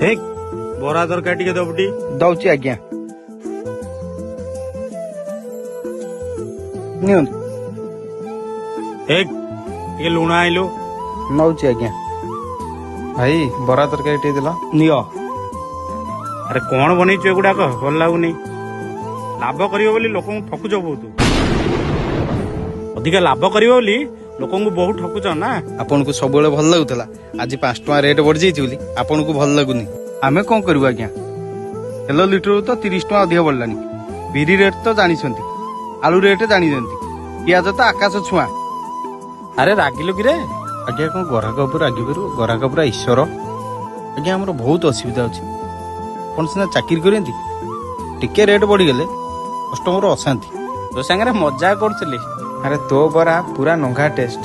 ହେ, ବରା ତରକାରୀ ଟିକେ ଦବୁଟି। ଦଉଛି ଆଜ୍ଞା, ନିଅନ୍ତୁ। ହେ, ଟିକେ ଲୁଣ ଆଇଲୁ। ନଉଛି ଆଜ୍ଞା। ଭାଇ, ବରା ତରକାରୀ ଟିକେ ଦେଲ। ନିଅ। ଆରେ, କଣ ବନେଇଛୁ ଏଗୁଡାକ? ଭଲ ଲାଗୁନି। ଲାଭ କରିବ ବୋଲି ଲୋକଙ୍କୁ ଠକୁଛ ବହୁତ। ଅଧିକା ଲାଭ କରିବ ବୋଲି ଲୋକଙ୍କୁ ବହୁତ ଠକୁଛ ନା? ଆପଣଙ୍କୁ ସବୁବେଳେ ଭଲ ଲାଗୁଥିଲା, ଆଜି 5 ଟଙ୍କା ରେଟ୍ ବଢିଯାଇଛି ବୋଲି ଆପଣଙ୍କୁ ଭଲ ଲାଗୁନି। ଆମେ କଣ କରିବୁ ଆଜ୍ଞା? ତେଲ ଲିଟରରୁ ତ 30 ଟଙ୍କା ଅଧିକ ବଢିଲାଣି। ବିରି ରେଟ୍ ତ ଜାଣିଛନ୍ତି, ଆଳୁ ରେଟ୍ ଜାଣିଛନ୍ତି, ପିଆଜ ତ ଆକାଶ ଛୁଆଁ। ଆରେ, ରାଗିଲୁ କିରେ? ଆଜ୍ଞା, କଣ ଗରାଖ ଉପରେ ରାଗିପାରିବୁ? ଗରାଖ ପୁରା ଈଶ୍ୱର। ଆଜ୍ଞା, ଆମର ବହୁତ ଅସୁବିଧା ଅଛି। ଆପଣ ସିନା ଚାକିରି କରନ୍ତି, ଟିକେ ରେଟ୍ ବଢିଗଲେ କଷ୍ଟମର ଅଶାନ୍ତି। ତୋ ସାଙ୍ଗରେ ମଜା କରୁଥିଲି। ଆରେ, ତୋ ବରା ପୁରା ନଙ୍ଘା ଟେଷ୍ଟ।